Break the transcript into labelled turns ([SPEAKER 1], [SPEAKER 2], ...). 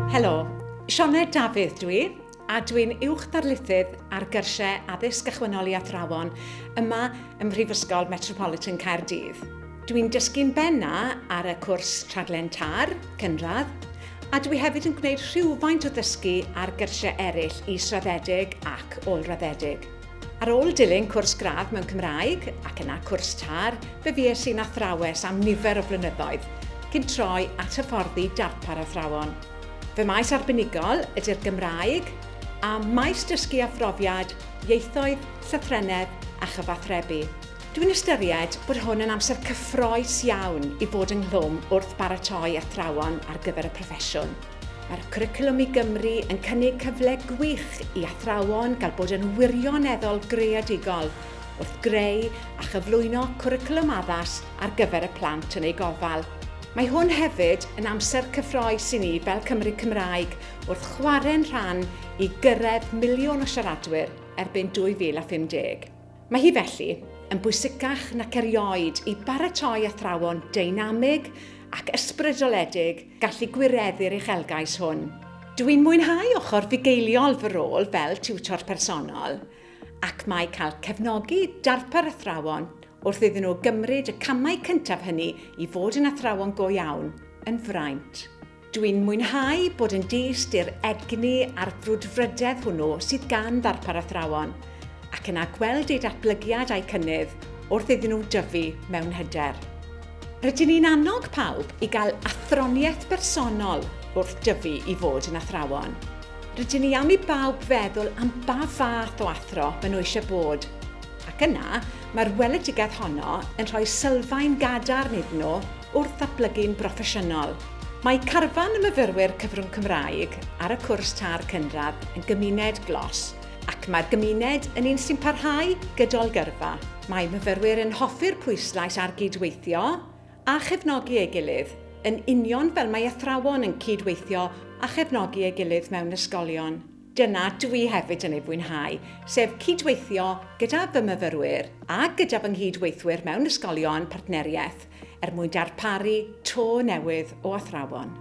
[SPEAKER 1] Helo, Sioned Dafydd dwi, a dwi'n uwch ddarlithydd ar gyrsiau addysg gychwynnol i athrawon yma ym Mhrifysgol Metropolitan Caerdydd. Dwi'n dysgu'n benna ar y cwrs Rhaglen TAR, cynradd, a dwi hefyd yn gwneud rhywfaint o ddysgu ar gyrsiau eraill israddedig ac ôl-raddedig. Ar ôl dilyn cwrs gradd mewn Cymraeg ac yna cwrs TAR, fe fues i'n athrawes am nifer o flynyddoedd, cyn troi at hyfforddi darpar athrawon. Fy maes arbenigol ydy'r Gymraeg a maes dysgu a phrofiad ieithoedd, llythrennedd a chyfathrebu. Dwi'n ystyried bod hwn yn amser cyffrous iawn i fod ynghlwm wrth baratoi athrawon ar gyfer y proffesiwn. Mae'r Cwricwlwm i Gymru yn cynnig cyfle gwych i athrawon gael bod yn wirioneddol greadigol wrth greu a chyflwyno cwricwlwm addas ar gyfer y plant yn eu gofal. Mae hwn hefyd yn amser cyffrous i ni fel Cymry Cymraeg wrth chwarae'n rhan i gyrraedd miliwn o siaradwyr erbyn 2050. Mae hi felly yn bwysicach nac erioed i baratoi athrawon deinamig ac ysbrydoledig gallu gwireddu'r uchelgais hwn. Dw i'n mwynhau ochr fugeiliol fy rôl fel tiwtor personol, ac mae cael cefnogi darpar athrawon wrth iddyn nhw gymryd y camau cyntaf hynny i fod yn athrawon go iawn yn fraint. Dw i'n mwynhau bod yn dyst i'r egni a'r frwdfrydedd hwnnw sydd gan ddarpar athrawon, ac yna gweld eu datblygiad a'u cynnydd wrth iddyn nhw dyfu mewn hyder. Rydyn ni'n annog pawb i gael athroniaeth bersonol wrth dyfu i fod yn athrawon. Rydyn ni am i bawb feddwl am ba fath o athro maen nhw eisiau bod, ac yna mae'r weledigaeth honno yn rhoi sylfaen gadarn iddyn nhw wrth ddatblygu'n broffesiynol. Mae carfan y myfyrwyr cyfrwng Cymraeg ar y cwrs TAR Cynradd yn gymuned glos, ac mae'r gymuned yn un sy'n parhau gydol gyrfa. Mae myfyrwyr yn hoffi'r pwyslais ar gyd-weithio a chefnogi ei gilydd, yn union fel mae athrawon yn cyd-weithio a chefnogi ei gilydd mewn ysgolion. Dyna dw i hefyd yn ei fwynhau, sef cydweithio gyda fy myfyrwyr a gyda fy nghyd-weithwyr mewn ysgolion partneriaeth er mwyn darparu to newydd o athrawon.